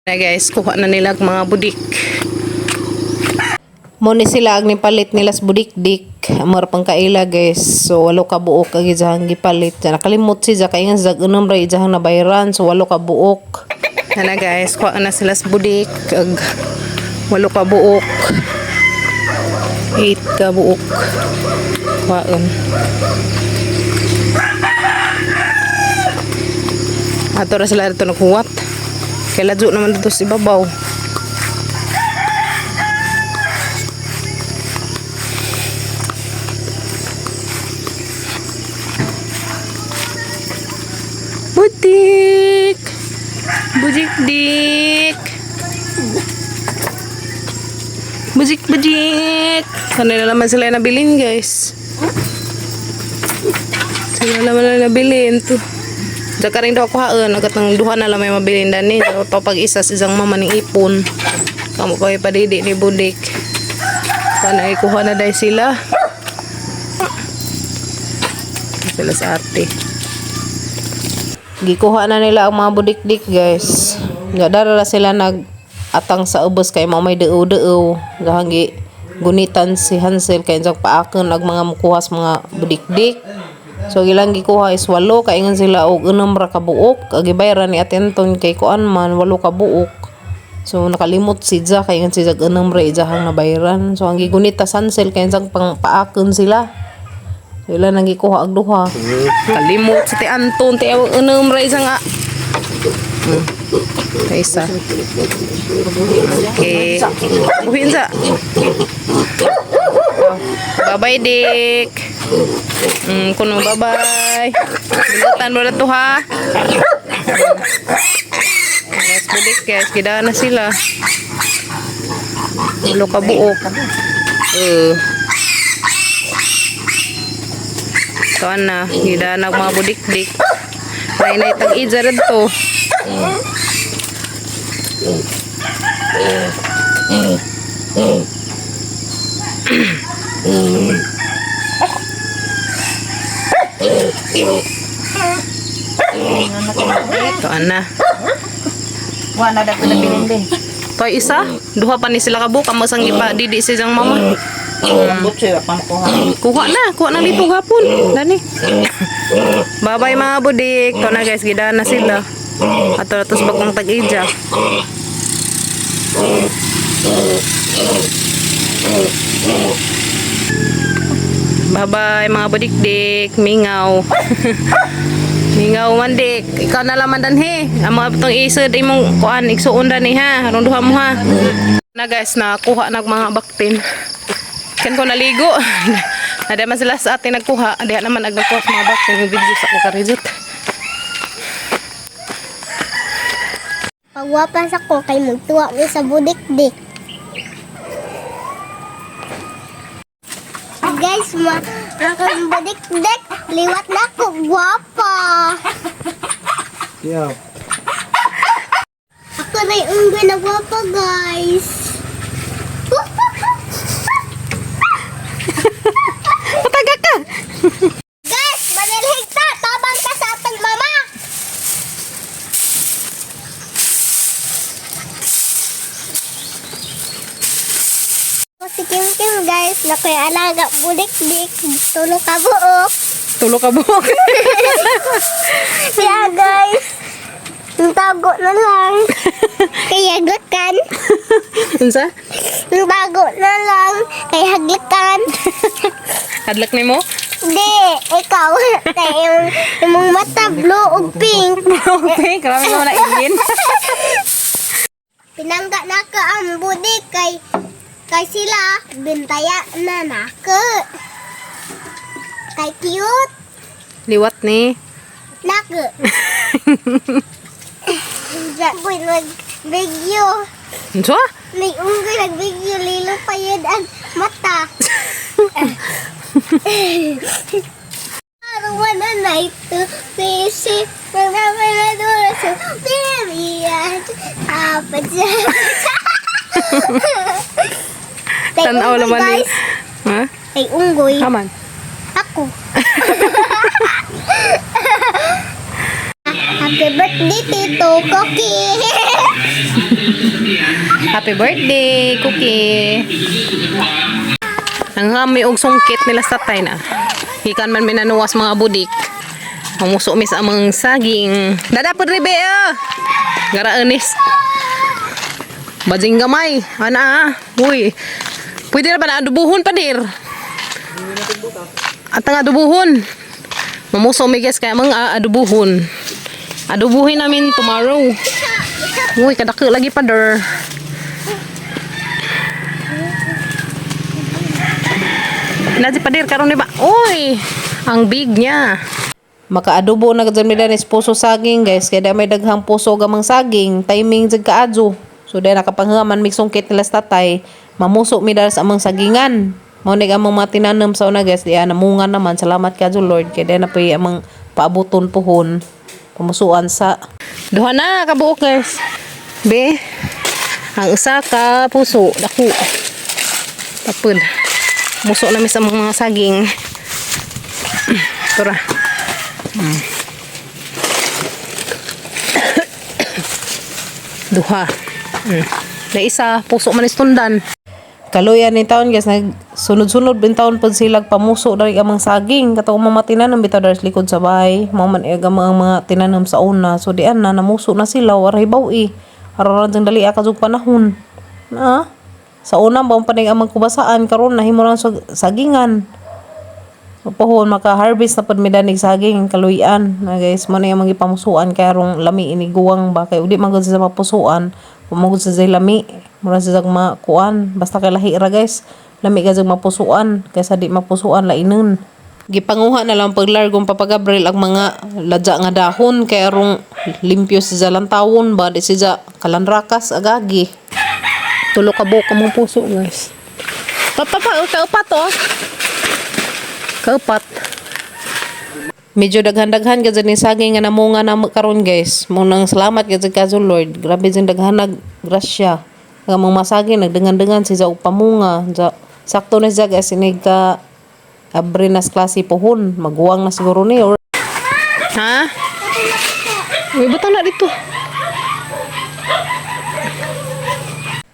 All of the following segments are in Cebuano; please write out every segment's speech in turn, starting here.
Na guys, kuha na nila ang mga budik. Mo ni sila ang nipalit nila sa budikdik. Amor pang kaila, guys. So walo ka buok ang ijahang gipalit. Nakalimot si Jack kay nga sa unom ra ijahang nabayran. So walo ka buok. Na guys, kuha na sila sa budik. Ag walo ka buok. 8 ka buok. Kuhaan. Ato ra sila dito naghuwat. Kay ladyo naman dito sa ibabaw. Butik! Budik dik! Budik budik! Kanila naman sila nabilin, guys. Sila naman na nabilin. To. Diyan ka rin daw kuhaan. Agat ng duha na lang may mabilin dani. So, pag isa sa isang mama ng ipon. Kamo pa padidi ni Budik. Sana ikuha na dahil sila. Sila sa ate. Gikuha na nila ang mga budikdik, guys. Nga dara ra sila nag atang sa ubos kay mao may deuw-deuw. Gahang gi gunitan si Hansel kay insang paakon ag mga mukuha sa mga budikdik. So ilang gikuha is walo kay ingon sila og unom ra ka buok. Ag gibayaran ni Ate Anton kay kuan man walo ka buok. So nakalimot si Ja kay ingon si Ja unom ra ijahang nabayaran. So ang gigunita sa Hansel kay insang pang paakon sila. So ila nang gikuha og duha. Kalimot sa ti Anton, ti unom ra isang a. Isa. Okay. Buhin sa. Bye-bye, Dick. Kuno bye-bye. Bilutan mo na to ha. Guys, budik guys, kida na sila. Ulo ka buok. Ito na, gida na mga budik-dik. Nay nay tag-ija rin to. Ito na. Wala na dapat nabilin din. Toy isa, duha pa ni sila kabuok amo sang ipa didi sa isang mama. Lambot siya pang kuha. Kuha na, kuha na dito gapon. Dani. Bye-bye mga budik. Ito na guys, gida na sila. Ato na to sa bagong tag-ija. Bye-bye mga budik-dik. Mingaw. Mingaw man dik. Ikaw na laman danhe. Ang mga itong isod imong kuan igsuon dani ha. Aron duha mo ha. Na guys, nakuha nag mga baktin. Kan ko naligo. Nada man sila sa atin nagkuha. Diha naman ag nagkuha sa mga baktin. Yung video sa ko karizot. Pagwapas ako kay magtuwa mi sa budikdik. Guys, ma akong budikdik, liwat na ako, gwapa. Yeah. Ako na yung unggoy na gwapa, guys. Pataga ka! Guys, manilhig ta, tabang ka sa atong mama. Ako si Kim Kim, guys, na ko'y alaga budikdik, tulo ka buok. Tulo ka buhok. Kaya guys, ang tago na lang. Kaya haglikan. Unsa? Ang tago na lang. Kaya haglikan. Hadlak nimo? Hindi, ikaw. Kaya yung imong mata blue ug pink. Okay, grabe mo na ingin. Pinangga na ka ang budi kay kay sila bintaya na nako. Kay cute Liwat ni. nako. Boy, nag video. Unsa? May unggoy nag-video lilo pa yun ang mata. I don't wanna night to busy Tanaw naman ni. Ha? Ay, unggoy. Kaman. Ako. Happy birthday, Tito Koki. Happy birthday, Cookie. Ang hami og sungkit nila sa tatay na. Gikan man minanuwas mga budik. Mamuso mi sa amang saging. Dada po ribe ah. Garaanis. Bajing gamay. Ana ah. Uy. Pwede na ba na adubuhon pa dir? At ang adubuhon. Mamuso mi guys kaya mga adubuhon. Adubuhin namin tomorrow. Uy, kadako lagi pa der. Nadi padir karon ni ba? Uy, ang big niya. Makaadobo na gud mi danis puso saging guys kay da may daghang puso gamang saging timing jud kaadyo. So dahil nakapanghaman mig sungkit nila sa tatay, mamuso mi dara sa amang sagingan. Mao ni among mga tinanom sa una guys, diya namunga naman. Salamat kaadyo Lord kay dahil na po'y amang paabuton puhon pamusuan sa Duha na kabuok guys. Be. Ang usa ka puso dako. Tapod. Muso na mi sa mga saging. Tura. Duha. Na isa puso man istundan. Kaluyan ni taon guys, nag sunod-sunod bin taon pud silag pamuso dari amang saging kato mga tinanom bitaw dari sa likod sa bahay mao man ig ang mga tinanom sa una, so dian na namuso na sila waray baw-i aron ra jud dali ka panahon na sa una ba panig amang kubasaan karon nahimo ra sa sagingan. Pohon maka-harvest na pud mi danig saging kaluyan na guys, mo na yung mga gipamusuan kay arong lami ini guwang ba kay udi man gud sa mapusuan, pumugod sa zay lami mura sa makuan basta kay lahi ra guys, lami ka sa mapusuan kaysa di mapusuan lainon. Gipanguha na lang paglargong Papa Gabriel ang mga ladya nga dahon kay arong limpyo sa lantawon ba di siya kalanrakas agagi. Tulo ka buok ang puso guys. Papa pa, oh, kaupat oh. Kaupat. Medyo daghan-daghan ka dyan ni saging nga namunga na karon guys. Munang salamat ka dyan kaso Lord. Grabe dyan daghanag grasya. Nga mga masaging nagdangan-dangan si og pamunga. Ja, sakto na siya guys inig ka abre nas klase pohon. Maguwang na siguro ni or Ha? Uy, butang na dito.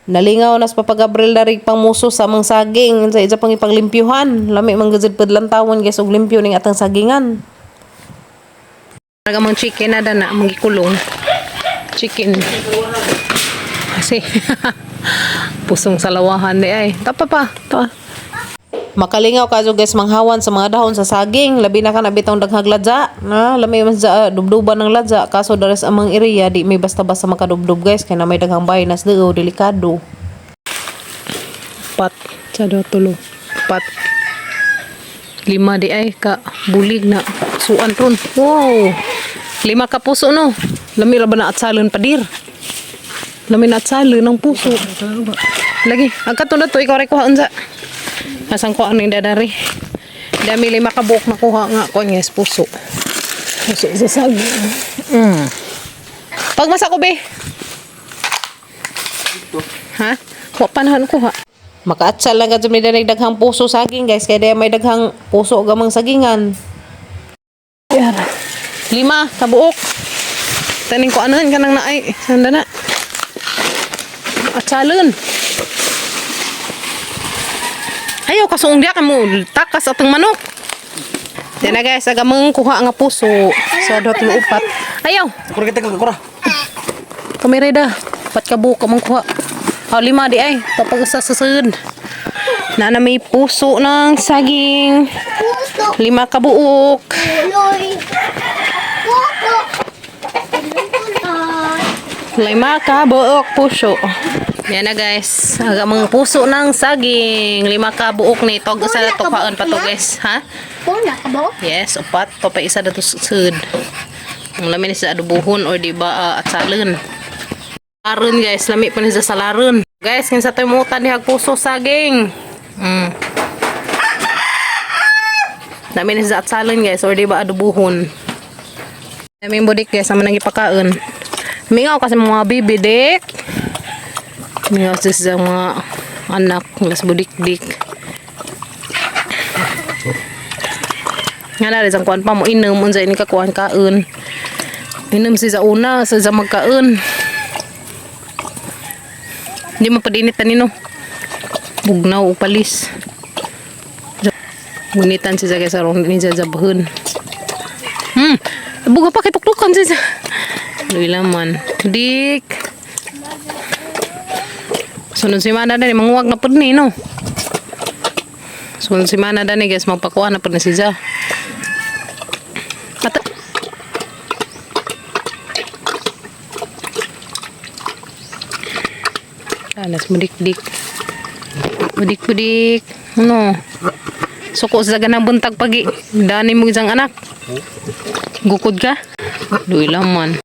Nalingaw nas Papa Gabriel darig pangmuso sa amang saging sa isa pang ipanglimpyuhan. Lami man gud padlantawon guys og limpyo ning atang sagingan. Talaga mang chicken na dana, magikulong. Chicken. Kasi, pusong salawahan di ay. Tapa pa. Ta. Makalingaw kaso guys manghawan sa mga dahon sa saging. Labi na ka na bitong daghag ladya. Na, lami mas dya, dubduban ng ladya. Kaso dares amang area di may basta-basta makadubdub guys kay na may daghang bahay nas deo delikado. Pat. Sa do tulo. Pat. Lima di ay ka bulig na suan ron. Wow. Lima ka puso no. Lami ra ba na atsalon padir? Lami na atsalon ang puso. Lagi, ang katulad to ikaw ray kuha unsa. Asang kuha ning dadari. Dami lima ka buok na kuha nga kuan guys puso. Puso sa saging. Pagmasa ko be. Ha? Wa panahan kuha. Makaatsal lang kadto may danig daghang puso saging guys kay di may daghang puso gamang sagingan. Yara. Lima, kabuok. Taning ko anuhan ka nang naay. Sanda na. Atsalon. Ayaw, kasuong diya ka mo. Takas atong manok. Yan na guys, agamang kuha nga puso. Sa dot mo upat. Ayaw, Kura kita kura. kamireda. Upat ka buok among kuha. Ah, lima di ay. Tapag sa sasud. Nana may puso ng saging. Puso. Lima kabuok. Tuloy. Puso. Tuloy. Lima ka buok puso. Yan na guys. Ang mga puso ng saging. Lima ka buok ni tog isa na to kaon pa to guys. Ha? Puna ka ba? Yes, upat to pa isa dato sud. Ang lami ni sa adubuhon or di ba atsalon. Laron guys, lami pa ni sa salaron. Guys, kinsa toy mutan ni puso saging. Lami ni sa atsalon guys or di ba adubuhon. Lami budik guys, amo nang gipakaon. Mingaw kasi mga bibi dik. Mingaw sa mga anak, las budik-dik. Nga na rin kuan pa mo inom unsa ini ka kuan kaon. Inom si sa una sa sa magkaon. Hindi mo padinit tanino. Bugnaw o palis. Gunitan si Zagay sa rong ni Zazabahun. Buga pa kay tuktukan si Zag. Luwi laman. Dik. Sunod si mana dani manguwag na pud ni no. Sunod si mana dani guys magpakuha na pud ni si Za. Ata Alas mudik-dik. Mudik-mudik. Ano? Suko sa ganang buntag pagi. Dani mo isang anak. Gukod ka? Duwi laman.